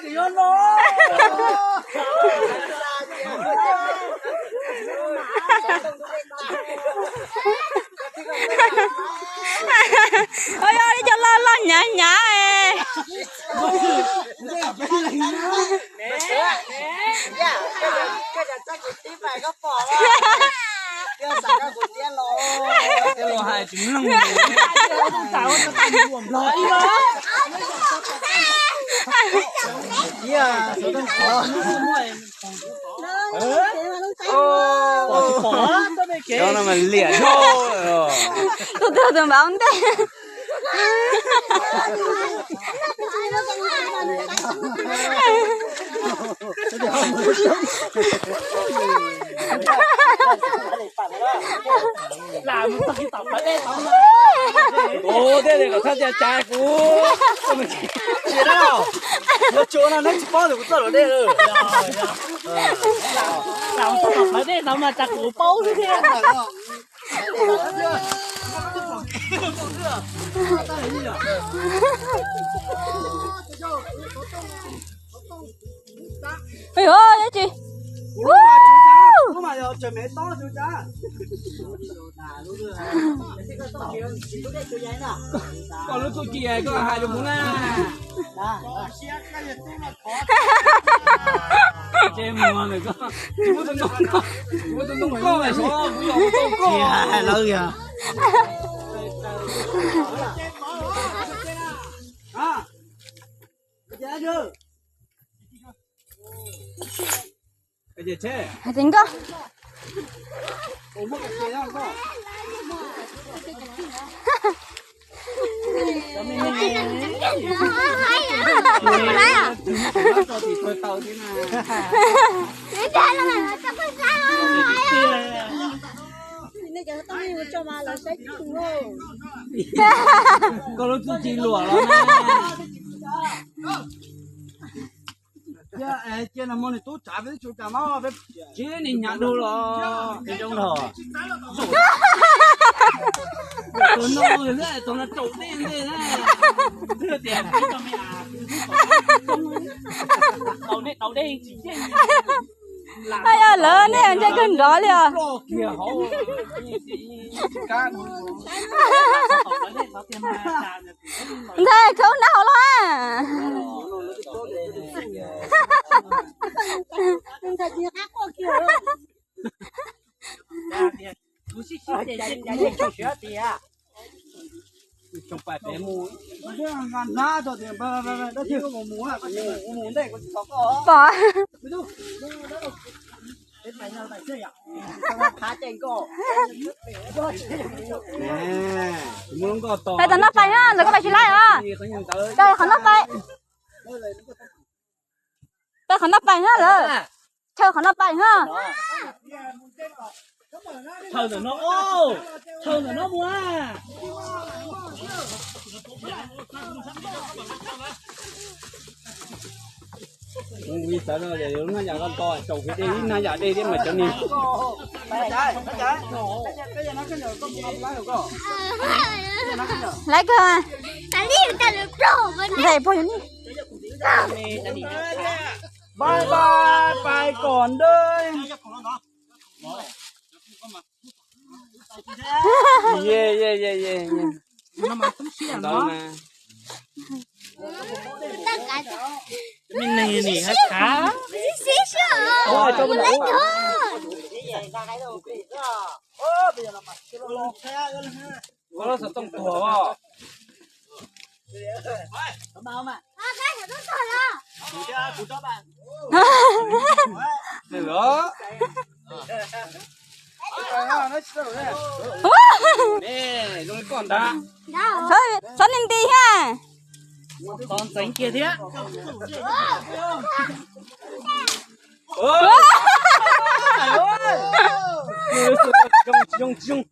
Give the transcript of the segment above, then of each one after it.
Ua yog li cov loj loj hnyav hnyav. Cov no mas liam dhau. Tus twg tus npam ntej. Ua tej kom thaj tias cas kuv tsis dab, yuav tsuav no neb tsis paub ntawm kuv txoj luam dej lawm. Lam tau tom plawv dej no mas cas kuv paub xwb thiab. Ui, dab tsi? Koj lub txuj ci koj hais rau kuv na. Tsis muaj tus ntoo koj, tsis muaj tus ntoo koj, kuv yog tus ntoo koj. Hais tias nkoj. Koj lub txuj ci luam los na. Cia no mo nws tub tsav peb tsis tsav mab, peb tsis nws hnyav dua los zoo dhau. Tus no, tus no raus dej ntej na. Twb tias raus dej tsis yeej. Yog lawv nej ntse kawg nrov li os. Ntxhais, khawb nab hauv los a. Pom. Pais tom no pais na, ntawm koj pais tsis laib os. Pais qhov no pais. Pais qhov no pais na lawm. Chaw qhov no pais na. Chaw ntawm no, chaw ntawm no mus. Kuv xav no lub hnab yam ko nto tsaus kiag dej, ib hnab yam dej thiab mas cov niag. Laiv kawg. Ntxhais pog yus ni. Bye bye, pais kom ntej. Ye ye ye ye. Ua lub xov tooj tuag os. Txhob nti nti ha. Txhob ntxeev kiag thiab. Tsis zoo, tsis zoo.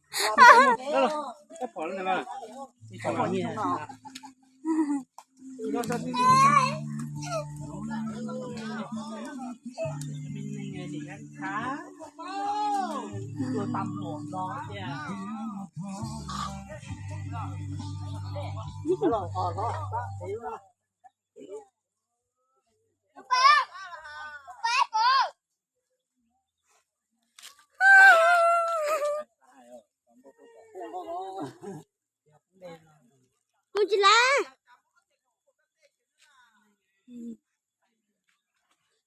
Mus tsis lawm.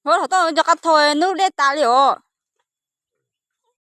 Ua thaum toj nco qab thau nub dej tas li os.